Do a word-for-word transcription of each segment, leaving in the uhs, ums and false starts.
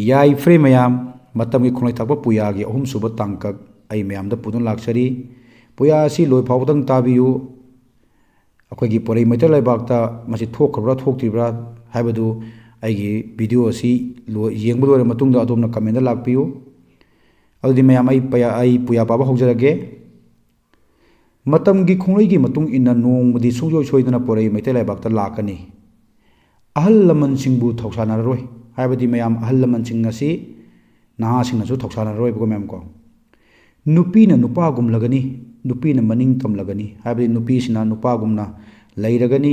ꯌꯥꯏꯐꯔꯦ ꯃꯌꯥꯝ, ꯃꯇꯝꯒꯤ ꯈꯣꯡꯂꯩ ꯊꯥꯛꯄ ꯄꯨꯌꯥꯒꯤ ꯑꯍꯨꯝꯁꯨꯕ ꯇꯥꯡꯀꯛ ꯑꯩ ꯃꯌꯥꯝꯗ ꯄꯨꯗꯨꯅ ꯂꯥꯛꯆꯔꯤ꯫ ꯄꯨꯌꯥ ꯑꯁꯤ ꯂꯣꯏ ꯐꯥꯎꯕꯗꯪ ꯇꯥꯕꯤꯌꯨ꯫ ꯑꯩꯈꯣꯏꯒꯤ ꯄꯣꯔꯩ ꯃꯩꯇꯩ ꯂꯩꯕꯥꯛꯇ ꯃꯁꯤ ꯊꯣꯛꯈ꯭ꯔꯕ꯭ꯔꯥ ꯊꯣꯛꯇ꯭ꯔꯤꯕ꯭ꯔꯥ ꯍꯥꯏꯕꯗꯨ ꯑꯩꯒꯤ video ꯑꯁꯤ ꯂꯣꯏ-, ꯌꯦꯡꯕ ꯂꯣꯏꯔ ꯃꯇꯨꯡꯗ ꯑꯗꯣꯝꯅ comment ꯂꯥꯛꯄꯤꯌꯨ꯫ ꯑꯗꯨꯗꯤ ꯃꯌꯥꯝ, ꯑꯩ ꯄꯌꯥ-, ꯑꯩ ꯄꯨꯌꯥ ꯄꯥꯕ ꯍꯧꯖꯔꯒꯦ꯫ ꯃꯇꯝꯒꯤ ꯈꯣꯡꯂꯩꯒꯤ ꯃꯇꯨꯡ ꯏꯟꯅ ꯅꯣꯡꯃꯗꯤ ꯁꯨꯡꯁꯣꯏ ꯁꯣꯏꯗꯅ ꯄꯣꯔꯩ ꯃꯩꯇꯩ ꯂꯩꯕꯥꯛꯇ ꯂꯥꯛꯀꯅꯤ꯫ ꯑꯍꯜ ꯂꯃꯟꯁꯤꯡꯕꯨ ꯊꯧꯁꯥꯅꯔꯔꯣꯏ ꯍꯥꯏꯕꯗꯤ ꯃꯌꯥꯝ, ꯑꯍꯜ ꯂꯃꯟꯁꯤꯡ ꯑꯁꯤ ꯅꯍꯥꯁꯤꯡꯅꯁꯨ ꯊꯧꯁꯥꯅꯔꯔꯣꯏꯕꯀꯣ ꯃꯌꯥꯝ ꯀꯣ꯫ ꯅꯨꯄꯤꯅ ꯅꯨꯄꯥꯒꯨꯝꯂꯒꯅꯤ, ꯅꯨꯄꯤꯅ ꯃꯅꯤꯡ ꯇꯝꯂꯒꯅꯤ ꯍꯥꯏꯕꯗꯤ ꯅꯨꯄꯤꯁꯤꯅ ꯅꯨꯄꯥꯒꯨꯝꯅ ꯂꯩꯔꯒꯅꯤ,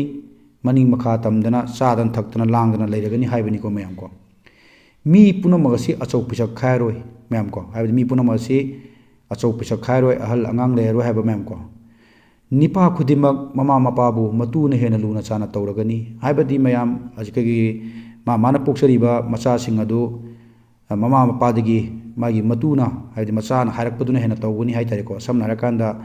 ꯃꯅꯤꯡ ꯃꯈꯥ ꯇꯝꯗꯅ ꯆꯥꯗꯅ ꯊꯛꯇꯅ ꯂꯥꯡꯗꯅ ꯂꯩꯔꯒꯅꯤ ꯍꯥꯏꯕꯅꯤꯀꯣ ꯃꯌꯥꯝ ꯀꯣ꯫ ꯃꯤ ꯄꯨꯝꯅꯃꯛ ꯑꯁꯤ ꯑꯆꯧ ꯄꯤꯁꯛ ꯈꯥꯏꯔꯣꯏ ꯃꯌꯥꯝ ꯀꯣ, ꯍꯥꯏꯕꯗꯤ ꯃꯤ ꯄꯨꯝꯅꯃꯛ ꯑꯁꯤ ꯑꯆꯧ ꯄꯤꯁꯛ ꯈꯥꯏꯔꯣꯏ, ꯑꯍꯜ ꯑꯉꯥꯡ ꯂꯩꯔꯔꯣꯏ ꯍꯥꯏꯕ ꯃꯌꯥꯝ ꯀꯣ꯫ ꯅꯤꯄꯥ ꯈꯨꯗꯤꯡꯃꯛ ꯃꯃꯥ ꯃꯄꯥꯕꯨ ꯃꯇꯨꯅ ꯍꯦꯟꯅ ꯂꯨꯅ ꯆꯥꯟꯅ ꯇꯧꯔꯒꯅꯤ ꯍꯥꯏꯕꯗꯤ ꯃꯌꯥꯝ, ꯍꯧꯖꯤꯛꯀꯤ ꯃꯥ ꯃꯥꯅ ꯄꯣꯛꯆꯔꯤꯕ ꯃꯆꯥꯁꯤꯡ ꯑꯗꯨ ꯃꯃꯥ ꯃꯄꯥꯗꯒꯤ ꯃꯥꯒꯤ ꯃꯇꯨꯅ, ꯍꯥꯏꯕꯗꯤ ꯃꯆꯥꯅ ꯍꯥꯏꯔꯛꯄꯗꯨꯅ ꯍꯦꯟꯅ ꯇꯧꯒꯅꯤ ꯍꯥꯏ ꯇꯥꯔꯦꯀꯣ꯫ ꯁꯝꯅ ꯍꯥꯏꯔꯀꯥꯟꯗ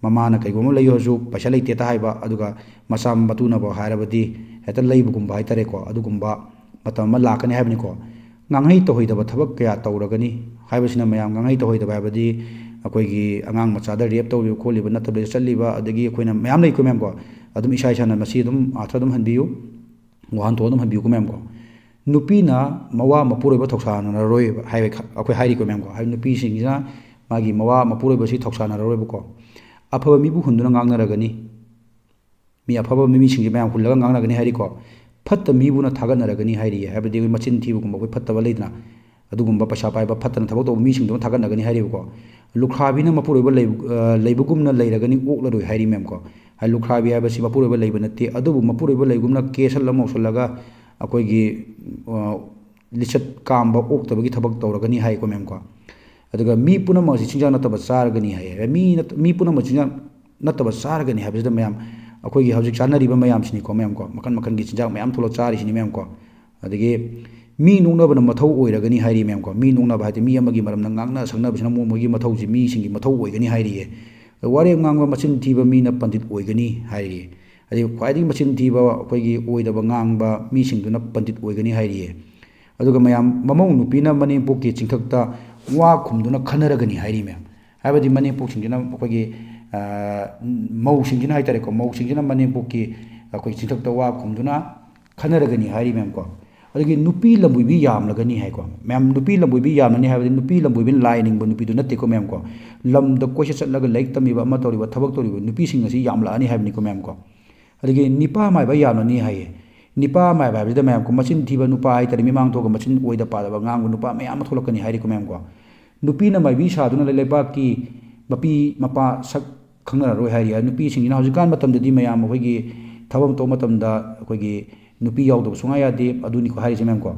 ꯃꯃꯥꯅ ꯀꯩꯒꯨꯝꯕ ꯂꯩꯌꯨ ꯍꯥꯏꯔꯁꯨ ꯄꯩꯁꯥ ꯂꯩꯇꯦꯇ ꯍꯥꯏꯕ, ꯑꯗꯨꯒ ꯃꯆꯥ ꯃꯇꯨꯅꯕꯨ ꯍꯥꯏꯔꯕꯗꯤ ꯍꯦꯛꯇ ꯂꯩꯕꯒꯨꯝꯕ ꯍꯥꯏ ꯇꯥꯔꯦꯀꯣ꯫ ꯑꯗꯨꯒꯨꯝꯕ ꯃꯇꯝ ꯑꯃ ꯂꯥꯛꯀꯅꯤ ꯍꯥꯏꯕꯅꯤꯀꯣ꯫ ꯉꯥꯡꯍꯩ ꯇꯧꯍꯩꯗꯕ ꯊꯕꯛ ꯀꯌꯥ ꯇꯧꯔꯒꯅꯤ ꯍꯥꯏꯕꯁꯤꯅ ꯃꯌꯥꯝ, ꯉꯥꯡꯍꯩ ꯇꯧꯍꯩꯗꯕ ꯍꯥꯏꯕꯗꯤ ꯑꯩꯈꯣꯏꯒꯤ ꯑꯉꯥꯡ ꯃꯆꯥꯗ rape ꯇꯧꯔꯤꯕ ꯈꯣꯠꯂꯤꯕ ꯅꯠꯇꯕꯤꯗ ꯆꯠꯂꯤꯕ, ꯑꯗꯒꯤ ꯑꯩꯈꯣꯏꯅ ꯃꯌꯥꯝ ꯂꯩꯀꯣ ꯃꯌꯥꯝꯀꯣ꯫ ꯑꯗꯨꯝ ꯏꯁꯥ ꯏꯁꯥꯅ ꯃꯁꯤ ꯑꯗꯨꯝ ꯑꯥꯔꯊ ꯑꯗꯨꯝ ꯍꯟꯕꯤꯌꯨ, ꯋꯥꯍꯟꯊꯣꯛ ꯑꯗꯨꯝ ꯍꯟꯕꯤꯌꯨꯀꯣ ꯃꯌꯥꯝꯀꯣ꯫ ꯅꯨꯄꯤꯅ ꯃꯋꯥ ꯃꯄꯨꯔꯣꯏꯕ ꯊꯧꯁꯥꯅꯔꯔꯣꯏꯕ ꯍꯥꯏꯕ ꯑꯩꯈꯣꯏ ꯍꯥꯏꯔꯤꯀꯣ ꯃꯌꯥꯝꯀꯣ꯫ ꯍꯥꯏꯕꯗꯤ ꯅꯨꯄꯤꯁꯤꯡꯁꯤꯅ ꯃꯥꯒꯤ ꯃꯋꯥ ꯃꯄꯨꯔꯣꯏꯕꯁꯤ ꯊꯧꯁꯥꯅꯔꯔꯣꯏꯕꯀꯣ꯫ ꯑꯐꯕ ꯃꯤꯕꯨ ꯍꯨꯟꯗꯨꯅ ꯉꯥꯡꯅꯔꯒꯅꯤ꯫ ꯃꯤ ꯑꯐꯕ ꯃꯤꯁꯤꯡꯁꯦ ꯃꯌꯥꯝ ꯍꯨꯜꯂꯒ ꯉꯥꯡꯅꯒꯅꯤ ꯍꯥꯏꯔꯤꯀꯣ꯫ ꯐꯠꯇ ꯃꯤꯕꯨꯅ ꯊꯥꯒꯠꯅꯔꯒꯅꯤ ꯍꯥꯏꯔꯤꯌꯦ꯫ ꯍꯥꯏꯕꯗꯤ ꯑꯩꯈꯣꯏ ꯃꯆꯤꯟ ꯊꯤꯕꯒꯨꯝꯕ, ꯑꯩꯈꯣꯏ ꯐꯠꯇꯕ ꯂꯩꯗꯅ, ꯑꯗꯨꯒꯨꯝꯕ ꯄꯩꯁꯥ ꯄꯥꯏꯕ ꯐꯠꯇꯅ ꯊꯕꯛ ꯇꯧꯕ ꯃꯤꯁꯤꯡꯗꯨꯅ ꯊꯥꯒꯠꯅꯒꯅꯤ ꯍꯥꯏꯔꯤꯕꯀꯣ꯫ ꯂꯨꯈ꯭ꯔꯥꯕꯤꯅ ꯃꯄꯨꯔꯣꯏꯕ ꯂꯩ-, ꯑ, ꯂꯩꯕꯒꯨꯝꯅ ꯂꯩꯔꯒꯅꯤ, ꯑꯣꯛꯂꯔꯣꯏ ꯍꯥꯏꯔꯤ ꯃꯌꯥꯝꯀꯣ꯫ ꯍꯥꯏ, ꯂꯨꯈ꯭ꯔꯥꯕꯤ ꯍꯥꯏꯕꯁꯤ ꯃꯄꯨꯔꯣꯏꯕ ꯂꯩꯕ ꯅꯠꯇꯦ, ꯑꯗꯨꯕꯨ ꯃꯄꯨꯔꯣꯏꯕ ꯂꯩꯒꯨꯝꯅ ꯀꯦꯁꯜꯂ ꯃꯧꯁꯜꯂꯒ ꯑꯩꯈꯣꯏꯒꯤ, ꯑ, ꯂꯤꯆꯠ ꯀꯥꯝꯕ ꯑꯣꯛꯇꯕꯒꯤ ꯊꯕꯛ ꯇꯧꯔꯒꯅꯤ ꯍꯥꯏꯀꯣ ꯃꯌꯥꯝꯀꯣ꯫ ꯑꯗꯨꯒ ꯃꯤ ꯄꯨꯝꯅꯃꯛ ꯑꯁꯤ ꯆꯤꯟꯖꯥꯛ ꯅꯠꯇꯕ ꯆꯥꯔꯒꯅꯤ ꯍꯥꯏꯌꯦ꯫ ꯃꯤ ꯅꯠ-, ꯃꯤ ꯄꯨꯝꯅꯃꯛ ꯆꯤꯟꯖꯥꯛ ꯅꯠꯇꯕ ꯆꯥꯔꯒꯅꯤ ꯍꯥꯏꯕꯁꯤꯗ ꯃꯌꯥꯝ, ꯑꯩꯈꯣꯏꯒꯤ ꯍꯧꯖꯤꯛ ꯆꯥꯅꯔꯤꯕ ꯃꯌꯥꯝꯁꯤꯅꯤꯀꯣ ꯃꯌꯥꯝꯀꯣ, ꯃꯈꯟ ꯃꯈꯟꯒꯤ ꯆꯤꯟꯖꯥꯛ ꯃꯌꯥꯝ ꯊꯣꯛꯂꯛ ꯆꯥꯔꯤꯁꯤꯅꯤ ꯃꯌꯥꯝꯀꯣ꯫ ꯑꯗꯒꯤ ꯃꯤ ꯅꯣꯛꯅꯕꯅ ꯃꯊꯧ ꯑꯣꯏꯔꯒꯅꯤ ꯍꯥꯏꯔꯤ ꯃꯌꯥꯝꯀꯣ꯫ ꯃꯤ ꯅꯣꯛꯅꯕ ꯍꯥꯏꯗꯤ ꯃꯤ ꯑꯃꯒꯤ ꯃꯔꯝꯗ ꯉꯥꯡꯅ ꯁꯛꯅꯕꯁꯤꯅ ꯃꯣꯏ ꯃꯣꯏꯒꯤ ꯃꯊꯧꯁꯤ, ꯃꯤꯁꯤꯡꯒꯤ ꯃꯊꯧ ꯑꯣꯏꯒꯅꯤ ꯍꯥꯏꯔꯤꯌꯦ꯫ ꯋꯥꯔꯦꯝ ꯉꯥꯡꯕ ꯃꯆꯤꯟ ꯊꯤꯕ ꯃꯤꯅ ꯄꯟꯗꯤꯠ ꯑꯣꯏꯒꯅꯤ ꯍꯥꯏꯔꯤꯌꯦ꯫ ꯑꯗꯩ ꯈ꯭ꯋꯥꯏꯗꯒꯤ ꯃꯆꯤꯟ ꯊꯤꯕ ꯑꯩꯈꯣꯏꯒꯤ ꯑꯣꯏꯗꯕ ꯉꯥꯡꯕ ꯃꯤꯁꯤꯡꯗꯨꯅ ꯄꯟꯗꯤꯠ ꯑꯣꯏꯒꯅꯤ ꯍꯥꯏꯔꯤꯌꯦ꯫ ꯑꯗꯨꯒ ꯃꯌꯥꯝ, ꯃꯃꯧ ꯅꯨꯄꯤꯅ ꯃꯅꯦꯝꯄꯣꯛꯀꯤ ꯆꯤꯡꯊꯛꯇ ꯋꯥ ꯈꯨꯝꯗꯨꯅ ꯈꯟꯅꯔꯒꯅꯤ ꯍꯥꯏꯔꯤ ꯃꯌꯥꯝ꯫ ꯍꯥꯏꯕꯗꯤ ꯃꯅꯦꯝꯄꯣꯛꯁꯤꯡꯁꯤꯅ ꯑꯩꯈꯣꯏꯒꯤ, ꯑ, ꯃꯧꯁꯤꯡꯁꯤꯅ ꯍꯥꯏꯇꯥꯔꯦꯀꯣ, ꯃꯧꯁꯤꯡꯁꯤꯅ ꯃꯅꯦꯝꯄꯣꯛꯀꯤ ꯑꯩꯈꯣꯏ ꯆꯤꯡꯊꯛꯇ ꯋꯥ ꯈꯨꯝꯗꯨꯅ ꯈꯟꯅꯔꯒꯅꯤ ꯍꯥꯏꯔꯤ ꯃꯌꯥꯝ ꯀꯣ꯫ ꯑꯗꯒꯤ ꯅꯨꯄꯤ ꯂꯝꯕꯣꯏꯕꯤ ꯌꯥꯝꯂꯒꯅꯤ ꯍꯥꯏꯀꯣ꯫ ꯃꯌꯥꯝ, ꯅꯨꯄꯤ ꯂꯝꯕꯣꯏꯕꯤ ꯌꯥꯝꯂꯅꯤ ꯍꯥꯏꯕꯗꯤ ꯅꯨꯄꯤ ꯂꯝꯕꯣꯏꯕꯤꯅ ꯂꯥꯏ ꯅꯤꯡꯕ ꯅꯨꯄꯤꯗꯨ ꯅꯠꯇꯦꯀꯣ ꯃꯌꯥꯝ ꯀꯣ꯫ ꯂꯝꯗ ꯀꯣꯏꯆꯠ ꯆꯠꯂꯒ ꯂꯥꯏꯔꯤꯛ ꯇꯝꯃꯤꯕ ꯑꯃ ꯇꯧꯔꯤꯕ ꯊꯕꯛ ꯇꯧꯔꯤꯕ ꯅꯨꯄꯤꯁꯤꯡ ꯑꯁꯤ ꯌꯥꯝꯂꯛꯑꯅꯤ ꯍꯥꯏꯕꯅꯤꯀꯣ ꯃꯌꯥꯝ ꯀꯣ꯫ ꯑꯗꯒꯤ ꯅꯤꯄꯥ ꯃꯥꯏꯕ ꯌꯥꯝꯂꯅꯤ ꯍꯥꯏꯌꯦ꯫ ꯅꯤꯄꯥ ꯃꯥꯏꯕ ꯍꯥꯏꯕꯁꯤꯗ ꯃꯌꯥꯝ ꯀꯣ ꯃꯆꯤꯟ ꯊꯤꯕ ꯅꯨꯄꯥ ꯍꯥꯏꯇꯥꯔꯦ, ꯃꯤꯃꯥꯡ ꯊꯣꯛꯑꯒ ꯃꯆꯤꯟ ꯑꯣꯏꯗ ꯄꯥꯗꯕ ꯉꯥꯡꯕ ꯅꯨꯄꯥ ꯃꯌꯥꯝ ꯑꯃ ꯊꯣꯛꯂꯛꯀꯅꯤ ꯍꯥꯏꯔꯤꯀꯣ ꯃꯌꯥꯝ ꯀꯣ꯫ ꯅꯨꯄꯤꯅ ꯃꯥꯏꯕꯤ ꯁꯥꯗꯨꯅ ꯂꯩꯕꯥꯛꯀꯤ ꯃꯄꯤ ꯃꯄꯥ ꯁꯛ ꯈꯪꯅꯔꯔꯣꯏ ꯍꯥꯏꯔꯤ꯫ ꯅꯨꯄꯤꯁꯤꯡꯁꯤꯅ ꯍꯧꯖꯤꯛꯀꯥꯟ ꯃꯇꯝꯗꯗꯤ ꯃꯌꯥꯝ ꯑꯩꯈꯣꯏꯒꯤ ꯊꯕꯛ ꯑꯃ ꯇꯧꯕ ꯃꯇꯝꯗ ꯑꯩꯈꯣꯏꯒꯤ ꯅꯨꯄꯤ ꯌꯥꯎꯗꯕ ꯁꯨꯡꯌꯥ ꯌꯥꯗꯦ, ꯑꯗꯨꯅꯤꯀꯣ ꯍꯥꯏꯔꯤꯁꯦ ꯃꯌꯥꯝ ꯀꯣ꯫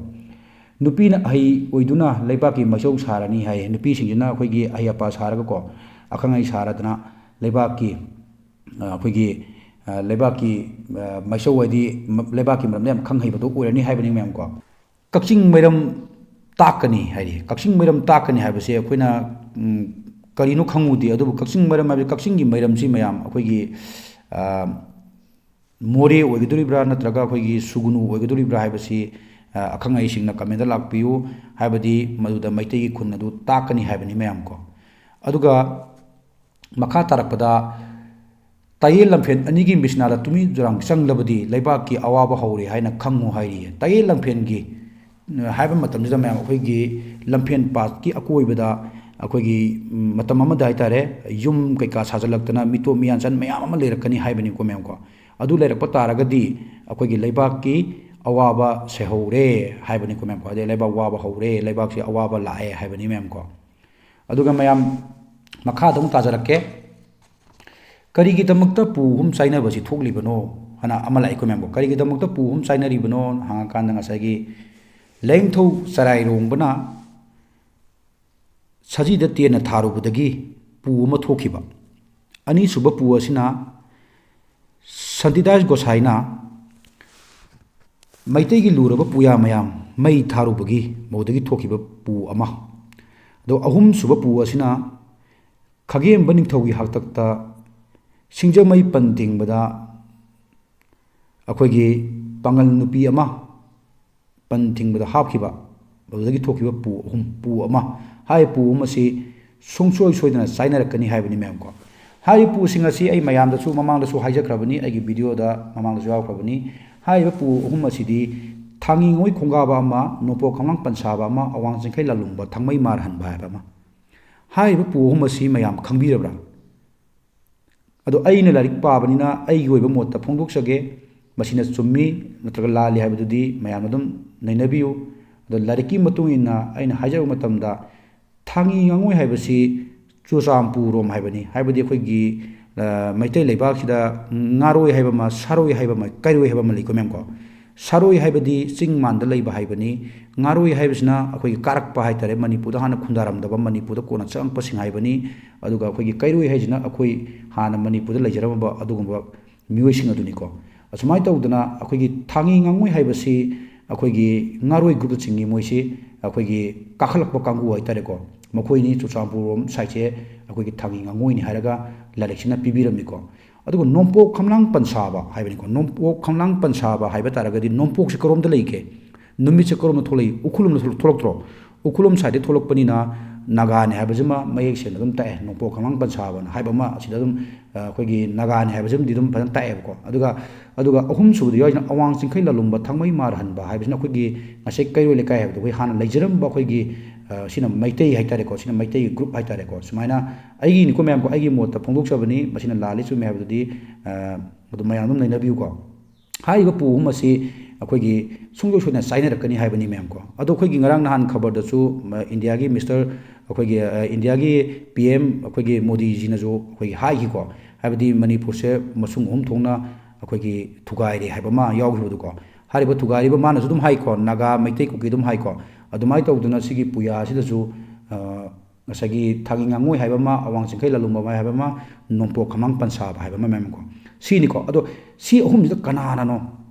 ꯅꯨꯄꯤꯅ ꯑꯍꯩ ꯑꯣꯏꯗꯨꯅ ꯂꯩꯕꯥꯛꯀꯤ ꯃꯥꯏꯁꯧ ꯁꯥꯔꯅꯤ ꯍꯥꯏꯌꯦ꯫ ꯅꯨꯄꯤꯁꯤꯡꯁꯤꯅ ꯑꯩꯈꯣꯏꯒꯤ ꯑꯍꯩ ꯑꯄꯥ ꯁꯥꯔꯒꯀꯣ, ꯑꯈꯪ ꯑꯍꯩ ꯁꯥꯔꯗꯅ ꯂꯩꯕꯥꯛꯀꯤ, ꯑ, ꯑꯩꯈꯣꯏꯒꯤ, ꯑ, ꯂꯩꯕꯥꯛꯀꯤ, ꯑ, ꯃꯥꯏꯁꯧ ꯍꯥꯏꯗꯤ ꯃ-, ꯂꯩꯕꯥꯛꯀꯤ ꯃꯔꯝꯗ ꯌꯥꯝ ꯈꯪ ꯍꯩꯕꯗꯣ ꯑꯣꯏꯔꯅꯤ ꯍꯥꯏꯕꯅꯤ ꯃꯌꯥꯝ ꯀꯣ꯫ ꯀꯛꯆꯤꯡ ꯃꯩꯔꯝ ꯇꯥꯛꯀꯅꯤ ꯍꯥꯏꯔꯤ꯫ ꯀꯛꯆꯤꯡ ꯃꯩꯔꯝ ꯇꯥꯛꯀꯅꯤ ꯍꯥꯏꯕꯁꯦ ꯑꯩꯈꯣꯏꯅ, ꯎꯝ, ꯀꯔꯤꯅꯣ ꯈꯪꯉꯨꯗꯦ, ꯑꯗꯨꯕꯨ ꯀꯛꯆꯤꯡ ꯃꯩꯔꯝ ꯍꯥꯏꯕꯗꯤ ꯀꯛꯆꯤꯡꯒꯤ ꯃꯩꯔꯝꯁꯤ ꯃꯌꯥꯝ ꯑꯩꯈꯣꯏꯒꯤ, ꯑ, ꯃꯣꯔꯦ ꯑꯣꯏꯒꯗꯣꯔꯤꯕ꯭ꯔꯥ ꯅꯠꯇ꯭ꯔꯒ ꯑꯩꯈꯣꯏꯒꯤ ꯁꯨꯒꯨꯅꯨ ꯑꯣꯏꯒꯗꯣꯔꯤꯕ꯭ꯔꯥ ꯍꯥꯏꯕꯁꯤ, ꯑ, ꯑꯈꯪ ꯑꯍꯩꯁꯤꯡꯅ comment ꯂꯥꯛꯄꯤꯌꯨ꯫ ꯍꯥꯏꯕꯗꯤ ꯃꯗꯨꯗ ꯃꯩꯇꯩꯒꯤ ꯈꯨꯟ ꯑꯗꯨ ꯇꯥꯛꯀꯅꯤ ꯍꯥꯏꯕꯅꯤ ꯃꯌꯥꯝ ꯀꯣ꯫ ꯑꯗꯨꯒ ꯃꯈꯥ ꯇꯥꯔꯛꯄꯗ, "ꯇꯥꯌꯦꯜ ꯂꯝꯐꯦꯜ ꯑꯅꯤꯒꯤ ꯃꯤꯁꯅꯥꯗ ꯇꯨꯃꯤ ꯆꯨꯔꯥꯡ ꯆꯪꯂꯕꯗꯤ ꯂꯩꯕꯥꯛꯀꯤ ꯑꯋꯥꯕ ꯍꯧꯔꯦ ꯍꯥꯏꯅ ꯈꯪꯉꯨ" ꯍꯥꯏꯔꯤꯌꯦ꯫ ꯇꯥꯌꯦꯜ ꯂꯝꯐꯦꯜꯒꯤ, ꯑ, ꯍꯥꯏꯕ ꯃꯇꯝꯁꯤꯗ ꯃꯌꯥꯝ ꯑꯩꯈꯣꯏꯒꯤ ꯂꯝꯐꯦꯜ ꯄꯥꯠꯀꯤ ꯑꯀꯣꯏꯕꯗ ꯑꯩꯈꯣꯏꯒꯤ, ꯎꯝ, ꯃꯇꯝ ꯑꯃꯗ ꯍꯥꯏꯇꯥꯔꯦ, ꯌꯨꯝ ꯀꯩꯀꯥ ꯁꯥꯖꯤꯜꯂꯛꯇꯅ ꯃꯤꯇꯣꯞ ꯃꯤꯌꯥꯟꯆꯟ ꯃꯌꯥꯝ ꯑꯃ ꯂꯩꯔꯛꯀꯅꯤ ꯍꯥꯏꯕꯅꯤꯀꯣ ꯃꯌꯥꯝ ꯀꯣ꯫ ꯑꯗꯨ ꯂꯩꯔꯛꯄ ꯇꯥꯔꯒꯗꯤ ꯑꯩꯈꯣꯏꯒꯤ ꯂꯩꯕꯥꯛꯀꯤ ꯑꯋꯥꯕ ꯁꯦꯍꯧꯔꯦ ꯍꯥꯏꯕꯅꯤꯀꯣ ꯃꯌꯥꯝ ꯀꯣ꯫ ꯑꯗꯩ ꯂꯩꯕꯥꯛ ꯋꯥꯕ ꯍꯧꯔꯦ, ꯂꯩꯕꯥꯛꯁꯤ ꯑꯋꯥꯕ ꯂꯥꯛꯑꯦ ꯍꯥꯏꯕꯅꯤ ꯃꯌꯥꯝ ꯀꯣ꯫ ꯑꯗꯨꯒ ꯃꯌꯥꯝ ꯃꯈꯥꯗ ꯑꯃꯨꯛ ꯇꯥꯖꯔꯛꯀꯦ꯫ ꯀꯔꯤꯒꯤꯗꯃꯛꯇ ꯄꯨ ꯑꯍꯨꯝ ꯆꯥꯏꯅꯕꯁꯤ ꯊꯣꯛꯂꯤꯕꯅꯣ ꯍꯥꯏꯅ ꯑꯃ ꯂꯥꯛꯏꯀꯣ ꯃꯌꯥꯝ ꯀꯣ꯫ ꯀꯔꯤꯒꯤꯗꯃꯛꯇ ꯄꯨ ꯑꯍꯨꯝ ꯆꯥꯏꯅꯔꯤꯕꯅꯣ ꯍꯪꯉꯀꯥꯟꯗ ꯉꯁꯥꯏꯒꯤ ꯂꯥꯏꯅꯤꯡꯊꯧ ꯆꯔꯥꯏꯔꯣꯡꯕꯅ ꯁꯖꯤꯗ ꯇꯦꯟꯅ ꯊꯥꯔꯨꯕꯗꯒꯤ ꯄꯨ ꯑꯃ ꯊꯣꯛꯈꯤꯕ꯫ ꯑꯅꯤꯁꯨꯕ ꯄꯨ ꯑꯁꯤꯅ ꯁꯟꯇꯤꯗꯥꯁ ꯒꯣꯁꯥꯏꯅ ꯃꯩꯇꯩꯒꯤ ꯂꯨꯔꯕ ꯄꯨꯌꯥ ꯃꯌꯥꯝ ꯃꯩ ꯊꯥꯔꯨꯕꯒꯤ ꯃꯗꯨꯗꯒꯤ ꯊꯣꯛꯈꯤꯕ ꯄꯨ ꯑꯃ꯫ ꯑꯗꯣ ꯑꯍꯨꯝꯁꯨꯕ ꯄꯨ ꯑꯁꯤꯅ ꯈꯥꯒꯦꯝꯕ ꯅꯤꯡꯊꯧꯒꯤ ꯍꯥꯛꯇꯛꯇ ꯁꯤꯡꯖꯃꯩ ꯄꯟ ꯇꯤꯡꯕꯗ ꯑꯩꯈꯣꯏꯒꯤ ꯄꯥꯉꯜ ꯅꯨꯄꯤ ꯑꯃ ꯄꯟ ꯊꯤꯡꯕꯗ ꯍꯥꯞꯈꯤꯕ, ꯑꯗꯨꯗꯒꯤ ꯊꯣꯛꯈꯤꯕ ꯄꯨ ꯑꯍꯨꯝ, ꯄꯨ ꯑꯃ, ꯍꯥꯏꯔꯤꯕ ꯄꯨ ꯑꯍꯨꯝ ꯑꯁꯤ ꯁꯨꯡꯁꯣꯏ ꯁꯣꯏꯗꯅ ꯆꯥꯏꯅꯔꯛꯀꯅꯤ ꯍꯥꯏꯕꯅꯤ, ꯃꯌꯥꯝ ꯀꯣ꯫ ꯍꯥꯏꯔꯤꯕ ꯄꯨꯁꯤꯡ ꯑꯁꯤ ꯑꯩ ꯃꯌꯥꯝꯗꯁꯨ ꯃꯃꯥꯡꯗꯁꯨ ꯍꯥꯏꯖꯈ꯭ꯔꯕꯅꯤ, ꯑꯩꯒꯤ videoꯗ ꯃꯃꯥꯡꯗꯁꯨ ꯌꯥꯎꯈ꯭ꯔꯕꯅꯤ꯫ ꯍꯥꯏꯔꯤꯕ ꯄꯨ ꯑꯍꯨꯝ ꯑꯁꯤꯗꯤ ꯊꯥꯡꯉꯤ ꯉꯥꯉꯣꯏ ꯈꯣꯡꯒꯥꯕ ꯑꯃ, ꯅꯣꯡꯄꯣꯛ ꯈꯝꯂꯥꯡ ꯄꯟꯁꯥꯕ ꯑꯃ, ꯑꯋꯥꯡ ꯆꯤꯡꯈꯩ ꯂꯥꯂꯨꯝꯕ ꯊꯥꯡꯃꯩ ꯃꯥꯔ ꯍꯟꯕ ꯍꯥꯏꯕ ꯑꯃ꯫ ꯍꯥꯏꯔꯤꯕ ꯄꯨ ꯑꯍꯨꯝ ꯑꯁꯤ ꯃꯌꯥꯝ ꯈꯪꯕꯤꯔꯕ꯭ꯔꯥ? ꯑꯗꯣ ꯑꯩꯅ ꯂꯥꯏꯔꯤꯛ ꯄꯥꯕꯅꯤꯅ ꯑꯩꯒꯤ ꯑꯣꯏꯕ ꯃꯣꯠꯇ ꯐꯣꯡꯗꯣꯛꯆꯒꯦ꯫ ꯃꯁꯤꯅ ꯆꯨꯝꯃꯤ ꯅꯠꯇ꯭ꯔꯒ ꯂꯥꯜꯂꯤ ꯍꯥꯏꯕꯗꯨꯗꯤ ꯃꯌꯥꯝ ꯑꯗꯨꯝ ꯅꯩꯅꯕꯤꯌꯨ꯫ ꯑꯗꯣ ꯂꯥꯏꯔꯤꯛꯀꯤ ꯃꯇꯨꯡ ꯏꯟꯅ ꯑꯩꯅ ꯍꯥꯏꯖꯕ ꯃꯇꯝꯗ, ꯊꯥꯡꯉꯤ ꯉꯥꯉꯣꯏ ꯍꯥꯏꯕꯁꯤ ꯆꯨꯔꯆꯥꯟꯄꯨꯔꯔꯣꯝ ꯍꯥꯏꯕꯅꯤ, ꯍꯥꯏꯕꯗꯤ ꯑꯩꯈꯣꯏꯒꯤ, ꯑ, ꯃꯩꯇꯩ ꯂꯩꯕꯥꯛꯁꯤꯗ ꯉꯥꯔꯣꯏ ꯍꯥꯏꯕ ꯑꯃ, ꯁꯥꯔꯣꯏ ꯍꯥꯏꯕ ꯑꯃ, ꯀꯩꯔꯣꯏ ꯍꯥꯏꯕ ꯑꯃ ꯂꯩꯀꯣ, ꯃꯦꯝ ꯀꯣ꯫ ꯁꯥꯔꯣꯏ ꯍꯥꯏꯕꯗꯤ ꯆꯤꯡ ꯃꯥꯟꯗ ꯂꯩꯕ ꯍꯥꯏꯕꯅꯤ꯫ ꯉꯥꯔꯣꯏ ꯍꯥꯏꯕꯁꯤꯅ ꯑꯩꯈꯣꯏꯒꯤ ꯀꯥꯔꯛꯄ ꯍꯥꯏꯇꯥꯔꯦ, ꯃꯅꯤꯄꯨꯔꯗ ꯍꯥꯟꯅ ꯈꯨꯟꯗꯥꯔꯝꯗꯕ, ꯃꯅꯤꯄꯨꯔꯗ ꯀꯣꯟꯅ ꯆꯪꯉꯛꯄꯁꯤꯡ ꯍꯥꯏꯕꯅꯤ꯫ ꯑꯗꯨꯒ ꯑꯩꯈꯣꯏꯒꯤ ꯀꯩꯔꯣꯏ ꯍꯥꯏꯁꯤꯅ ꯑꯩꯈꯣꯏ ꯍꯥꯟꯅ ꯃꯅꯤꯄꯨꯔꯗ ꯂꯩꯖꯔꯝꯃꯕ ꯑꯗꯨꯒꯨꯝꯕ ꯃꯤꯑꯣꯏꯁꯤꯡ ꯑꯗꯨꯅꯤꯀꯣ꯫ ꯑꯁꯨꯃꯥꯏꯅ ꯇꯧꯗꯅ ꯑꯩꯈꯣꯏꯒꯤ ꯊꯥꯡꯉꯤ ꯉꯥꯉꯣꯏ ꯍꯥꯏꯕꯁꯤ ꯑꯩꯈꯣꯏꯒꯤ ꯉꯥꯔꯣꯏ groupꯇ ꯆꯤꯡꯉꯤ꯫ ꯃꯣꯏꯁꯤ ꯑꯩꯈꯣꯏꯒꯤ ꯀꯥꯈꯠꯂꯛꯄ ꯀꯥꯡꯕꯨ ꯍꯥꯏꯇꯥꯔꯦꯀꯣ꯫ ꯃꯈꯣꯏꯅꯤ ꯆꯨꯔꯆꯥꯟꯄꯨꯔꯔꯣꯝ sideꯁꯦ ꯑꯩꯈꯣꯏꯒꯤ ꯊꯥꯡꯉꯤ ꯉꯥꯉꯣꯏꯅꯤ ꯍꯥꯏꯔꯒ ꯂꯥꯏꯔꯤꯛꯁꯤꯅ ꯄꯤꯕꯤꯔꯝꯃꯤꯀꯣ꯫ ꯑꯗꯨꯒ ꯅꯣꯡꯄꯣꯛ ꯈꯝꯂꯥꯡ ꯄꯟꯁꯥꯕ ꯍꯥꯏꯕꯅꯤꯀꯣ꯫ ꯅꯣꯡꯄꯣꯛ ꯈꯝꯂꯥꯡ ꯄꯟꯁꯥꯕ ꯍꯥꯏꯕ ꯇꯥꯔꯒꯗꯤ ꯅꯣꯡꯄꯣꯛꯁꯦ ꯀꯔꯣꯝꯗ ꯂꯩꯒꯦ? ꯅꯨꯃꯤꯠꯁꯦ ꯀꯔꯣꯝꯗ ꯊꯣꯛꯂꯛꯏ? ꯎꯈ꯭ꯔꯨꯜꯂꯣꯝꯗ ꯊꯣꯛ-, ꯊꯣꯛꯂꯛꯇ꯭ꯔꯣ? ꯎꯈ꯭ꯔꯨꯜꯂꯣꯝ sideꯇꯩ ꯊꯣꯛꯂꯛꯄꯅꯤꯅ ꯅꯥꯒꯥꯅꯦ ꯍꯥꯏꯕꯁꯤꯃ ꯃꯌꯦꯛ ꯁꯦꯡꯅ ꯑꯗꯨꯝ ꯇꯥꯛꯑꯦ꯫ ꯅꯣꯡꯄꯣꯛ ꯈꯝꯂꯥꯡ ꯄꯟꯁꯥꯕꯅ ꯍꯥꯏꯕ ꯑꯃ ꯑꯁꯤꯗ ꯑꯗꯨꯝ, ꯑ, ꯑꯩꯈꯣꯏꯒꯤ ꯅꯥꯒꯥꯅꯦ ꯍꯥꯏꯕꯁꯤꯃꯗꯤ ꯑꯗꯨꯝ ꯐꯖꯅ ꯇꯥꯛꯑꯦꯕꯀꯣ꯫ ꯑꯗꯨꯒ, ꯑꯗꯨꯒ ꯑꯍꯨꯝꯁꯨꯕꯗ ꯌꯥꯎꯔꯤꯁꯤꯅ ꯑꯋꯥꯡ ꯆꯤꯡꯈꯩ ꯂꯥꯂꯨꯝꯕ ꯊꯥꯡꯃꯩ ꯃꯥꯔ ꯍꯟꯕ ꯍꯥꯏꯕꯁꯤꯅ ꯑꯩꯈꯣꯏꯒꯤ ꯉꯁꯥꯏ ꯀꯩꯔꯣꯏ ꯂꯩꯀꯥꯏ ꯍꯥꯏꯕꯗꯣ, ꯑꯩꯈꯣꯏ ꯍꯥꯟꯅ ꯂꯩꯖꯔꯝꯕ ꯑꯩꯈꯣꯏꯒꯤ, ꯑ, ꯁꯤꯅ ꯃꯩꯇꯩ ꯍꯥꯏꯇꯥꯔꯦꯀꯣ, ꯁꯤꯅ ꯃꯩꯇꯩꯒꯤ group ꯍꯥꯏꯇꯥꯔꯦꯀꯣ꯫ ꯁꯨꯃꯥꯏꯅ ꯑꯩꯒꯤꯅꯤꯀꯣ ꯃꯌꯥꯝꯀꯣ, ꯑꯩꯒꯤ ꯃꯣꯠꯇ ꯐꯣꯡꯗꯣꯛꯆꯕꯅꯤ, ꯃꯁꯤꯅ ꯂꯥꯜꯂꯤ ꯆꯨꯝꯃꯤ ꯍꯥꯏꯕꯗꯨꯗꯤ, ꯑ, ꯑꯗꯨꯝ ꯃꯌꯥꯝ ꯑꯗꯨꯝ ꯅꯩꯅꯕꯤꯌꯨꯀꯣ꯫ ꯍꯥꯏꯔꯤꯕ ꯄꯨ ꯑꯍꯨꯝ ꯑꯁꯤ ꯑꯩꯈꯣꯏꯒꯤ ꯁꯨꯡꯁꯣꯏ ꯁꯣꯏꯗꯅ ꯆꯥꯏꯅꯔꯛꯀꯅꯤ ꯍꯥꯏꯕꯅꯤ, ꯃꯌꯥꯝꯀꯣ꯫ ꯑꯗꯣ ꯑꯩꯈꯣꯏꯒꯤ ꯉꯔꯥꯡ ꯅꯍꯥꯟ ꯈꯕꯔꯗꯁꯨ, ꯃ-, ꯏꯟꯗꯤꯌꯥꯒꯤ ꯃꯤꯁꯇꯔ, ꯑꯩꯈꯣꯏꯒꯤ, ꯑ, ꯏꯟꯗꯤꯌꯥꯒꯤ PM ꯑꯩꯈꯣꯏꯒꯤ ꯃꯣꯗꯤꯖꯤꯅꯁꯨ ꯑꯩꯈꯣꯏꯒꯤ ꯍꯥꯏꯈꯤꯀꯣ, ꯍꯥꯏꯕꯗꯤ ꯃꯅꯤꯄꯨꯔꯁꯦ ꯃꯁꯨꯡ ꯑꯍꯨꯝ ꯊꯣꯛꯅ ꯑꯩꯈꯣꯏꯒꯤ ꯊꯨꯒꯥꯏꯔꯦ ꯍꯥꯏꯕ ꯑꯃ ꯌꯥꯎꯈꯤꯕꯗꯨꯀꯣ꯫ ꯍꯥꯏꯔꯤꯕ ꯊꯨꯒꯥꯏꯔꯤꯕ ꯃꯥꯅꯁꯨ ꯑꯗꯨꯝ ꯍꯥꯏꯀꯣ, ꯅꯥꯒꯥ, ꯃꯩꯇꯩ, ꯀꯨꯀꯤ ꯑꯗꯨꯝ ꯍꯥꯏꯀꯣ꯫ ꯑꯗꯨꯃꯥꯏꯅ ꯇꯧꯗꯅ ꯁꯤꯒꯤ ꯄꯨꯌꯥꯁꯤꯗꯁꯨ, ꯑ, ꯉꯁꯥꯏꯒꯤ ꯊꯥꯡꯉꯤ ꯉꯥꯉꯣꯏ ꯍꯥꯏꯕ ꯑꯃ, ꯑꯋꯥꯡ ꯆꯤꯡꯈꯩ ꯂꯥꯂꯨꯝꯕ ꯍꯥꯏꯕ ꯑꯃ, ꯅꯣꯡꯄꯣꯛ ꯈꯝꯂꯥꯡ ꯄꯟꯁꯥꯕ ꯍꯥꯏꯕ ꯑꯃ, ꯃꯌꯥꯝ ꯀꯣ꯫ ꯁꯤꯅꯤꯀꯣ꯫ ꯑꯗꯣ ꯁꯤ ꯑꯍꯨꯝꯁꯤꯗ ꯀꯅꯥꯅꯅꯣ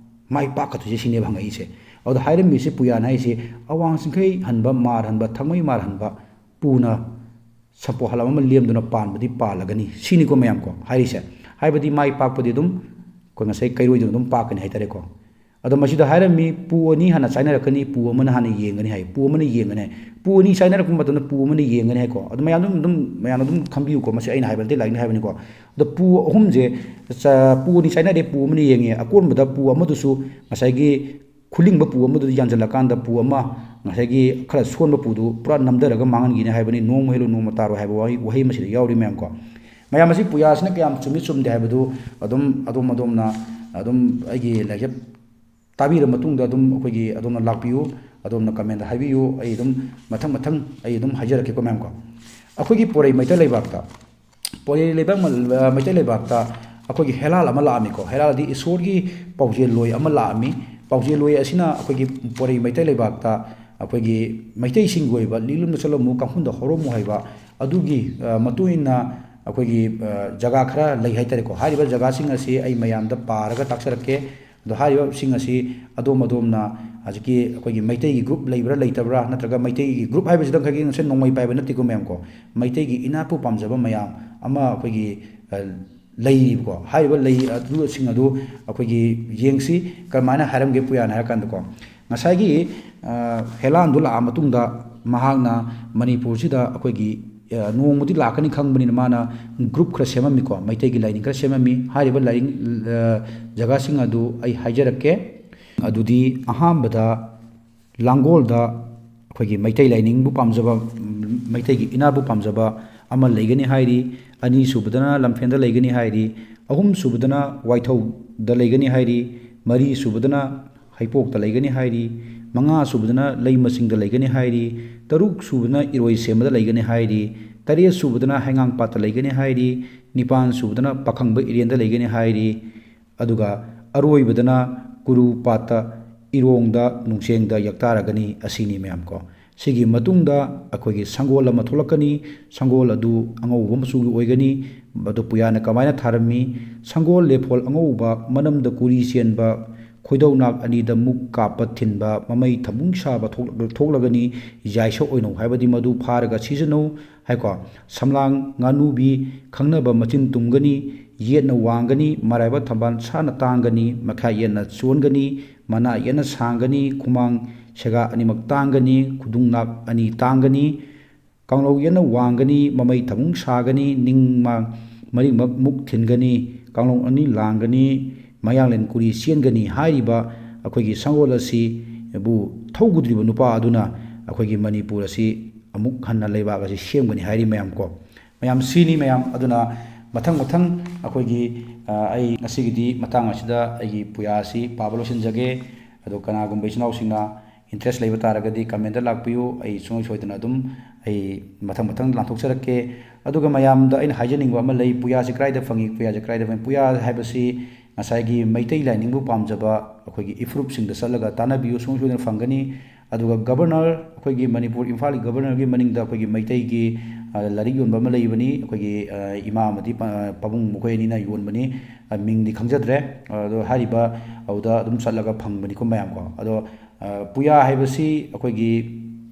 ꯃꯥꯏ ꯄꯥꯛꯀꯗꯣꯏꯁꯦ ꯁꯤꯅꯦꯕ ꯍꯪꯉꯛꯏꯁꯦ꯫ ꯑꯗꯨꯗ ꯍꯥꯏꯔꯝꯃꯤꯁꯦ ꯄꯨꯌꯥꯅ ꯍꯥꯏꯁꯦ ꯑꯋꯥꯡ ꯆꯤꯡꯈꯩ ꯍꯟꯕ, ꯃꯥꯔ ꯍꯟꯕ, ꯊꯥꯡꯃꯩ ꯃꯥꯔ ꯍꯟꯕ ꯄꯨꯅ ꯁꯝꯄꯣ ꯍꯂꯝ ꯑꯃ ꯂꯦꯝꯗꯨꯅ ꯄꯥꯟꯕꯗꯤ ꯄꯥꯜꯂꯒꯅꯤ ꯁꯤꯅꯤꯀꯣ, ꯃꯌꯥꯝ ꯀꯣ ꯍꯥꯏꯔꯤꯁꯦ꯫ ꯍꯥꯏꯕꯗꯤ ꯃꯥꯏ ꯄꯥꯛꯄꯗꯤ ꯑꯗꯨꯝ ꯑꯩꯈꯣꯏ ꯉꯁꯥꯏ ꯀꯩꯔꯣꯏꯗꯨꯅ ꯑꯗꯨꯝ ꯄꯥꯛꯀꯅꯤ ꯍꯥꯏꯇꯥꯔꯦꯀꯣ꯫ ꯑꯗꯣ ꯃꯁꯤꯗ ꯍꯥꯏꯔꯝꯃꯤ, ꯄꯨ ꯑꯅꯤ ꯍꯥꯟꯅ ꯆꯥꯏꯅꯔꯛꯀꯅꯤ, ꯄꯨ ꯑꯃꯅ ꯍꯥꯟꯅ ꯌꯦꯡꯒꯅꯤ ꯍꯥꯏ, ꯄꯨ ꯑꯃꯅ ꯌꯦꯡꯒꯅꯤ ꯍꯥꯏ꯫ ꯄꯨ ꯑꯅꯤ ꯆꯥꯏꯅꯔꯛꯄ ꯃꯇꯝꯗ ꯄꯨ ꯑꯃꯅ ꯌꯦꯡꯒꯅꯤ ꯍꯥꯏꯀꯣ꯫ ꯑꯗꯨ ꯃꯌꯥꯝ ꯑꯗꯨꯝ, ꯑꯗꯨꯝ, ꯃꯌꯥꯝꯅ ꯑꯗꯨꯝ ꯈꯪꯕꯤꯌꯨꯀꯣ, ꯃꯁꯤ ꯑꯩꯅ ꯍꯥꯏꯕ ꯅꯠꯇꯦ, ꯂꯥꯏꯔꯤꯛꯅ ꯍꯥꯏꯕꯅꯤꯀꯣ꯫ ꯑꯗꯣ ꯄꯨ ꯑꯍꯨꯝꯁꯦ, ꯆ-, ꯄꯨ ꯑꯅꯤ ꯆꯥꯏꯅꯔꯦ, ꯄꯨ ꯑꯃꯅ ꯌꯦꯡꯉꯦ, ꯑꯀꯣꯟꯕꯗ ꯄꯨ ꯑꯃꯗꯨꯁꯨ ꯉꯁꯥꯏꯒꯤ ꯈꯨꯂꯤꯡꯕ ꯄꯨ ꯑꯃꯗꯨꯗ ꯌꯥꯟꯁꯤꯜꯂꯀꯥꯟꯗ ꯄꯨ ꯑꯃ, ꯉꯁꯥꯏꯒꯤ ꯈꯔ ꯁꯣꯟꯕ ꯄꯨꯗꯨ ꯄꯨꯔꯥ ꯅꯝꯊꯔꯒ ꯃꯥꯡꯍꯟꯈꯤꯅꯤ ꯍꯥꯏꯕꯅꯤ꯫ "ꯅꯣꯡꯃ ꯍꯦꯜꯂꯨ, ꯅꯣꯡꯃ ꯇꯥꯔꯣ" ꯍꯥꯏꯕ ꯋꯥꯍꯩ, ꯋꯥꯍꯩ ꯃꯁꯤꯗ ꯌꯥꯎꯔꯤ, ꯃꯌꯥꯝ ꯀꯣ꯫ ꯃꯌꯥꯝ ꯑꯁꯤ ꯄꯨꯌꯥꯁꯤꯅ ꯀꯌꯥꯝ ꯆꯨꯝꯃꯤ ꯆꯨꯝꯗꯦ ꯍꯥꯏꯕꯗꯨ ꯑꯗꯨꯝ ꯑꯗꯣꯝ ꯑꯗꯣꯝꯅ ꯑꯗꯨꯝ ꯑꯩꯒꯤ ꯂꯥꯏꯔꯤꯛꯁꯦ ꯇꯥꯕꯤꯔ ꯃꯇꯨꯡꯗ ꯑꯗꯨꯝ ꯑꯩꯈꯣꯏꯒꯤ ꯑꯗꯣꯝꯅ ꯂꯥꯛꯄꯤꯌꯨ, ꯑꯗꯣꯝꯅ comment ꯍꯥꯏꯕꯤꯌꯨ, ꯑꯩ ꯑꯗꯨꯝ ꯃꯊꯪ ꯃꯊꯪ ꯑꯩ ꯑꯗꯨꯝ ꯍꯥꯏꯖꯔꯛꯀꯦꯀꯣ, ꯃꯌꯥꯝ ꯀꯣ꯫ ꯑꯩꯈꯣꯏꯒꯤ ꯄꯣꯔꯩ ꯃꯩꯇꯩ ꯂꯩꯕꯥꯛꯇ, ꯄꯣꯔꯩ ꯂꯩꯕꯥꯛ, ꯃꯩꯇꯩ ꯂꯩꯕꯥꯛꯇ ꯑꯩꯈꯣꯏꯒꯤ ꯍꯦꯂꯥꯜ ꯑꯃ ꯂꯥꯛꯑꯝꯃꯤꯀꯣ꯫ ꯍꯦꯂꯥꯜꯗꯤ ꯏꯁꯣꯔꯒꯤ ꯄꯥꯎꯖꯦꯜ ꯂꯣꯏ ꯑꯃ ꯂꯥꯛꯑꯝꯃꯤ꯫ ꯄꯥꯎꯖꯦꯜ ꯂꯣꯏ ꯑꯁꯤꯅ ꯑꯩꯈꯣꯏꯒꯤ ꯄꯣꯔꯩ ꯃꯩꯇꯩ ꯂꯩꯕꯥꯛꯇ ꯑꯩꯈꯣꯏꯒꯤ ꯃꯩꯇꯩꯁꯤꯡꯒꯤ ꯑꯣꯏꯕ "ꯂꯤꯛꯂꯨꯝꯗ ꯆꯠꯂꯝꯃꯨ, ꯀꯥꯡꯈꯨꯜꯗ ꯍꯧꯔꯝꯃꯨ" ꯍꯥꯏꯕ ꯑꯗꯨꯒꯤ, ꯑ, ꯃꯇꯨꯡ ꯏꯟꯅ ꯑꯩꯈꯣꯏꯒꯤ, ꯑ, ꯖꯒꯥ ꯈꯔ ꯂꯩ ꯍꯥꯏꯇꯥꯔꯦꯀꯣ꯫ ꯍꯥꯏꯔꯤꯕ ꯖꯒꯥꯁꯤꯡ ꯑꯁꯤ ꯑꯩ ꯃꯌꯥꯝꯗ ꯄꯥꯔꯒ ꯇꯥꯛꯆꯔꯛꯀꯦ꯫ ꯑꯗꯣ ꯍꯥꯏꯔꯤꯕꯁꯤꯡ ꯑꯁꯤ ꯑꯗꯣꯝ ꯑꯗꯣꯝꯅ ꯍꯧꯖꯤꯛꯀꯤ ꯑꯩꯈꯣꯏꯒꯤ ꯃꯩꯇꯩꯒꯤ group ꯂꯩꯕ꯭ꯔꯥ ꯂꯩꯇꯕ꯭ꯔꯥ, ꯅꯠꯇ꯭ꯔꯒ ꯃꯩꯇꯩꯒꯤ group ꯍꯥꯏꯕꯁꯤꯗ ꯉꯁꯥꯏꯒꯤ ꯅꯣꯡꯃꯩ ꯄꯥꯏꯕ ꯅꯠꯇꯦꯀꯣ, ꯃꯌꯥꯝ ꯀꯣ꯫ ꯃꯩꯇꯩꯒꯤ ꯏꯅꯥꯠꯄꯨ ꯄꯥꯝꯖꯕ ꯃꯌꯥꯝ ꯑꯃ ꯑꯩꯈꯣꯏꯒꯤ, ꯑ, ꯂꯩꯔꯤꯕꯀꯣ꯫ ꯍꯥꯏꯔꯤꯕ ꯂꯩ ꯑꯗꯨꯁꯤꯡ ꯑꯗꯨ ꯑꯩꯈꯣꯏꯒꯤ ꯌꯦꯡꯁꯤ꯫ ꯀꯔꯝꯍꯥꯏꯅ ꯍꯥꯏꯔꯝꯒꯦ ꯄꯨꯌꯥꯅ ꯍꯥꯏꯔ ꯀꯥꯟꯗꯀꯣ, ꯉꯁꯥꯏꯒꯤ, ꯑ, ꯍꯦꯂꯥꯟꯗꯨ ꯂꯥꯛꯑ ꯃꯇꯨꯡꯗ ꯃꯍꯥꯛꯅ ꯃꯅꯤꯄꯨꯔꯁꯤꯗ ꯑꯩꯈꯣꯏꯒꯤ, ꯑ, ꯅꯣꯡꯃꯗꯤ ꯂꯥꯛꯀꯅꯤ ꯈꯪꯕꯅꯤꯅ ꯃꯥꯅ group ꯈꯔ ꯁꯦꯝꯃꯝꯃꯤꯀꯣ, ꯃꯩꯇꯩꯒꯤ ꯂꯥꯏꯅꯤꯡ ꯈꯔ ꯁꯦꯝꯃꯝꯃꯤ꯫ ꯍꯥꯏꯔꯤꯕ ꯂꯥꯏꯅꯤꯡ, ꯑ, ꯖꯒꯥꯁꯤꯡ ꯑꯗꯨ ꯑꯩ ꯍꯥꯏꯖꯔꯛꯀꯦ꯫ ꯑꯗꯨꯗꯤ ꯑꯍꯥꯟꯕꯗ ꯂꯥꯡꯒꯣꯜꯗ ꯑꯩꯈꯣꯏꯒꯤ ꯃꯩꯇꯩ ꯂꯥꯏꯅꯤꯡꯕꯨ ꯄꯥꯝꯖꯕ, ꯃꯩꯇꯩꯒꯤ ꯏꯅꯥꯠꯄꯨ ꯄꯥꯝꯖꯕ ꯑꯃ ꯂꯩꯒꯅꯤ ꯍꯥꯏꯔꯤ꯫ ꯑꯅꯤꯁꯨꯕꯗꯅ ꯂꯝꯐꯦꯟꯗ ꯂꯩꯒꯅꯤ ꯍꯥꯏꯔꯤ꯫ ꯑꯍꯨꯝꯁꯨꯕꯗꯅ ꯋꯥꯏꯊꯧꯗ ꯂꯩꯒꯅꯤ ꯍꯥꯏꯔꯤ꯫ ꯃꯔꯤꯁꯨꯕꯗꯅ ꯍꯩꯄꯣꯛꯇ ꯂꯩꯒꯅꯤ ꯍꯥꯏꯔꯤ꯫ ꯃꯉꯥꯁꯨꯕꯗꯅ ꯂꯩꯃꯁꯤꯡꯗ ꯂꯩꯒꯅꯤ ꯍꯥꯏꯔꯤ꯫ ꯇꯔꯨꯛꯁꯨꯕꯗꯅ ꯏꯔꯣꯏꯁꯦꯝꯕꯗ ꯂꯩꯒꯅꯤ ꯍꯥꯏꯔꯤ꯫ ꯇꯔꯦꯠꯁꯨꯕꯗꯅ ꯍꯩꯉꯥꯡꯄꯥꯠꯇ ꯂꯩꯒꯅꯤ ꯍꯥꯏꯔꯤ꯫ ꯅꯤꯄꯥꯟꯁꯨꯕꯗꯅ ꯄꯥꯈꯪꯕ ꯏꯔꯦꯟꯗ ꯂꯩꯒꯅꯤ ꯍꯥꯏꯔꯤ꯫ ꯑꯗꯨꯒ ꯑꯔꯣꯏꯕꯗꯅ ꯀꯨꯔꯨ ꯄꯥꯠꯇ, ꯏꯔꯣꯡꯗ, ꯅꯨꯡꯆꯦꯡꯗ ꯌꯛꯇꯥꯔꯒꯅꯤ ꯑꯁꯤꯅꯤ, ꯃꯌꯥꯝ ꯀꯣ꯫ ꯁꯤꯒꯤ ꯃꯇꯨꯡꯗ ꯑꯩꯈꯣꯏꯒꯤ ꯁꯪꯒꯣꯜ ꯑꯃ ꯊꯣꯛꯂꯛꯀꯅꯤ꯫ ꯁꯪꯒꯣꯜ ꯑꯗꯨ ꯑꯉꯧꯕ ꯃꯆꯨꯒꯤ ꯑꯣꯏꯒꯅꯤ꯫ ꯑꯗꯨ ꯄꯨꯌꯥꯅ ꯀꯃꯥꯏꯅ ꯊꯥꯔꯝꯃꯤ? "ꯁꯪꯒꯣꯜ ꯂꯦꯐꯣꯜ ꯑꯉꯧꯕ, ꯃꯅꯝꯗ ꯀꯨꯔꯤ ꯆꯦꯟꯕ, ꯈꯣꯏꯗꯧꯅꯥꯛ ꯑꯅꯤꯗ ꯃꯨꯛ ꯀꯥꯞꯄ ꯊꯤꯟꯕ, ꯃꯃꯩ ꯊꯃꯨꯡ ꯁꯥꯕ ꯊꯣꯛꯂꯛ-, ꯊꯣꯛꯂꯒꯅꯤ꯫ ꯌꯥꯏꯁ ꯑꯣꯏꯅꯧ ꯍꯥꯏꯕꯗꯤ ꯃꯗꯨ ꯐꯥꯔꯒ ꯁꯤꯖꯤꯟꯅꯧ" ꯍꯥꯏꯀꯣ꯫ "ꯁꯝꯂꯥꯡ ꯉꯥꯅꯨꯕꯤ ꯈꯪꯅꯕ ꯃꯆꯤꯟ ꯇꯨꯝꯒꯅꯤ꯫ ꯌꯦꯠꯅ ꯋꯥꯡꯒꯅꯤ, ꯃꯔꯥꯏꯕꯛ ꯊꯝꯕꯥꯜ ꯁꯥꯠꯅ ꯇꯥꯡꯒꯅꯤ, ꯃꯈꯥ ꯌꯦꯠꯅ ꯆꯣꯟꯒꯅꯤ, ꯃꯅꯥ ꯌꯦꯠꯅ ꯁꯥꯡꯒꯅꯤ, ꯈꯨꯃꯥꯡ ꯁꯦꯒꯥ ꯑꯅꯤꯃꯛ ꯇꯥꯡꯒꯅꯤ, ꯈꯨꯗꯨꯝ ꯅꯥꯛ ꯑꯅꯤ ꯇꯥꯡꯒꯅꯤ, ꯀꯥꯡꯂꯧ ꯌꯦꯠꯅ ꯋꯥꯡꯒꯅꯤ, ꯃꯃꯩ ꯊꯃꯨꯡ ꯁꯥꯒꯅꯤ, ꯅꯤꯡ ꯃꯥꯡ ꯃꯔꯤꯃꯛ ꯃꯨꯛ ꯊꯤꯟꯒꯅꯤ, ꯀꯥꯡꯂꯣꯟ ꯑꯅꯤ ꯂꯥꯡꯒꯅꯤ, ꯃꯌꯥꯡꯂꯦꯟ ꯀꯨꯔꯤ ꯆꯦꯟꯒꯅꯤ ꯍꯥꯏꯔꯤꯕ ꯑꯩꯈꯣꯏꯒꯤ ꯁꯪꯒꯣꯜ ꯑꯁꯤꯕꯨ ꯊꯧꯒꯗꯧꯔꯤꯕ ꯅꯨꯄꯥ ꯑꯗꯨꯅ ꯑꯩꯈꯣꯏꯒꯤ ꯃꯅꯤꯄꯨꯔ ꯑꯁꯤ ꯑꯃꯨꯛ ꯍꯟꯅ ꯂꯩꯕꯥꯛ ꯑꯁꯤ ꯁꯦꯝꯒꯅꯤ ꯍꯥꯏꯔꯤ ꯃꯌꯥꯝ ꯀꯣ꯫ ꯃꯌꯥꯝ ꯁꯤꯅꯤ ꯃꯌꯥꯝ꯫ ꯑꯗꯨꯅ ꯃꯊꯪ ꯃꯊꯪ ꯑꯩꯈꯣꯏꯒꯤ, ꯑ, ꯑꯩ ꯉꯁꯤꯒꯤꯗꯤ ꯃꯇꯥꯡ ꯑꯁꯤꯗ ꯑꯩꯒꯤ ꯄꯨꯌꯥ ꯑꯁꯤ ꯄꯥꯕ ꯂꯣꯏꯁꯤꯟꯖꯒꯦ꯫ ꯑꯗꯣ ꯀꯅꯥꯒꯨꯝꯕ ꯏꯆꯤꯟ ꯏꯅꯥꯎꯁꯤꯡꯅ interest ꯂꯩꯕ ꯇꯥꯔꯒꯗꯤ comment ꯂꯥꯛꯄꯤꯌꯨ꯫ ꯑꯩ ꯁꯨꯡꯁꯣꯏ ꯁꯣꯏꯗꯅ ꯑꯗꯨꯝ ꯑꯩ ꯃꯊꯪ ꯃꯊꯪ ꯂꯥꯟꯊꯣꯛꯆꯔꯛꯀꯦ꯫ ꯑꯗꯨꯒ ꯃꯌꯥꯝꯗ ꯑꯩꯅ ꯍꯥꯏꯖꯅꯤꯡꯕ ꯑꯃ ꯂꯩ, ꯄꯨꯌꯥꯁꯤ ꯀꯗꯥꯏꯗ ꯐꯪꯉꯤ, ꯄꯨꯌꯥꯁꯤ ꯀꯗꯥꯏꯗ ꯐꯪꯉꯤ? ꯄꯨꯌꯥ ꯍꯥꯏꯕꯁꯤ ꯉꯁꯥꯏꯒꯤ ꯃꯩꯇꯩ ꯂꯥꯏꯅꯤꯡꯕꯨ ꯄꯥꯝꯖꯕ ꯑꯩꯈꯣꯏꯒꯤ ꯏꯐꯨꯔꯨꯞꯁꯤꯡꯗ ꯆꯠꯂꯒ ꯇꯥꯟꯅꯕꯤꯌꯨ, ꯁꯨꯡꯁꯣꯏ ꯁꯣꯏꯗꯅ ꯐꯪꯒꯅꯤ꯫ ꯑꯗꯨꯒ governor, ꯑꯩꯈꯣꯏꯒꯤ ꯃꯅꯤꯄꯨꯔ ꯏꯝꯐꯥꯜꯒꯤ governorꯒꯤ ꯃꯅꯤꯡꯗ ꯑꯩꯈꯣꯏꯒꯤ ꯃꯩꯇꯩꯒꯤ, ꯑ, ꯂꯥꯏꯔꯤꯛ ꯌꯣꯟꯕ ꯑꯃ ꯂꯩꯕꯅꯤ꯫ ꯑꯩꯈꯣꯏꯒꯤ, ꯑ, ꯏꯃꯥ ꯑꯃꯗꯤ ꯄ-, ꯄꯥꯕꯨꯡ ꯃꯈꯣꯏ ꯑꯅꯤꯅ ꯌꯣꯟꯕꯅꯤ꯫ ꯑ, ꯃꯤꯡꯗꯤ ꯈꯪꯖꯗ꯭ꯔꯦ꯫ ꯑꯗꯣ ꯍꯥꯏꯔꯤꯕ ꯑꯗꯨꯗ ꯑꯗꯨꯝ ꯆꯠꯂꯒ ꯐꯪꯕꯅꯤꯀꯣ ꯃꯌꯥꯝ ꯀꯣ꯫ ꯑꯗꯣ, ꯑ, ꯄꯨꯌꯥ ꯍꯥꯏꯕꯁꯤ ꯑꯩꯈꯣꯏꯒꯤ,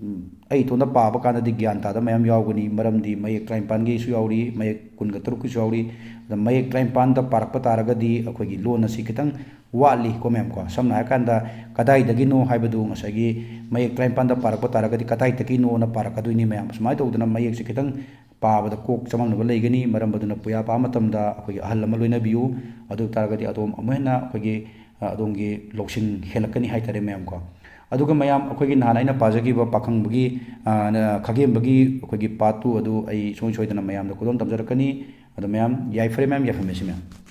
ꯎꯝ, ꯑꯩ ꯏꯇꯣꯝꯇ ꯄꯥꯕ ꯀꯥꯟꯗꯗꯤ ꯒ꯭ꯌꯥꯟ ꯇꯥꯗꯕ ꯃꯌꯥꯝ ꯌꯥꯎꯒꯅꯤ, ꯃꯔꯝꯗꯤ ꯃꯌꯦꯛ ꯇꯔꯥꯅꯤꯄꯥꯟꯒꯤꯁꯨ ꯌꯥꯎꯔꯤ, ꯃꯌꯦꯛ ꯀꯨꯟꯒ ꯇꯔꯨꯛꯀꯤꯁꯨ ꯌꯥꯎꯔꯤ꯫ ꯑꯗ ꯃꯌꯦꯛ ꯇꯔꯥꯅꯤꯄꯥꯟꯗ ꯄꯥꯔꯛꯄ ꯇꯥꯔꯒꯗꯤ ꯑꯩꯈꯣꯏꯒꯤ ꯂꯣꯟ ꯑꯁꯤ ꯈꯤꯇꯪ ꯋꯥꯠꯂꯤ ꯀꯣ ꯃꯌꯥꯝ ꯀꯣ꯫ ꯁꯝꯅ ꯍꯥꯏꯔꯀꯥꯟꯗ ꯀꯗꯥꯏꯗꯒꯤꯅꯣ ꯍꯥꯏꯕꯗꯨ ꯉꯁꯥꯏꯒꯤ ꯃꯌꯦꯛ ꯇꯔꯥꯅꯤꯄꯥꯟꯗ ꯄꯥꯔꯛꯄ ꯇꯥꯔꯒꯗꯤ ꯀꯗꯥꯏꯗꯒꯤꯅꯣꯅ ꯄꯥꯔꯛꯀꯗꯣꯏꯅꯤ ꯃꯌꯥꯝ꯫ ꯁꯨꯃꯥꯏꯅ ꯇꯧꯗꯅ ꯃꯌꯦꯛꯁꯦ ꯈꯤꯇꯪ ꯄꯥꯕꯗ ꯀꯣꯛ ꯆꯃꯝꯅꯕ ꯂꯩꯒꯅꯤ꯫ ꯃꯔꯝ ꯑꯗꯨꯅ ꯄꯨꯌꯥ ꯄꯥꯕ ꯃꯇꯝꯗ ꯑꯩꯈꯣꯏꯒꯤ ꯑꯍꯜ ꯑꯃ ꯂꯣꯏꯅꯕꯤꯌꯨ꯫ ꯑꯗꯨ ꯇꯥꯔꯒꯗꯤ ꯑꯗꯣꯝ ꯑꯃꯨꯛ ꯍꯦꯟꯅ ꯑꯩꯈꯣꯏꯒꯤ, ꯑ, ꯑꯗꯣꯝꯒꯤ ꯂꯧꯁꯤꯡ ꯍꯦꯜꯂꯛꯀꯅꯤ ꯍꯥꯏꯇꯥꯔꯦ ꯃꯌꯥꯝ ꯀꯣ꯫ ꯑꯗꯨꯒ ꯃꯌꯥꯝ ꯑꯩꯈꯣꯏꯒꯤ ꯅꯍꯥꯟ ꯑꯩꯅ ꯄꯥꯖꯈꯤꯕ ꯄꯥꯈꯪꯕꯒꯤ, ꯑ, ꯅ-, ꯈꯥꯒꯦꯝꯕꯒꯤ ꯑꯩꯈꯣꯏꯒꯤ part two ꯑꯗꯨ ꯑꯩ ꯁꯨꯡꯁꯣꯏ ꯁꯣꯏꯗꯅ ꯃꯌꯥꯝꯗ ꯈꯨꯗꯣꯜ ꯇꯝꯖꯔꯛꯀꯅꯤ꯫ ꯑꯗꯣ ꯃꯌꯥꯝ ꯌꯥꯏꯐꯔꯦ ꯃꯌꯥꯝ, ꯌꯥꯏꯐꯔꯃꯦꯁꯤ ꯃꯌꯥꯝ꯫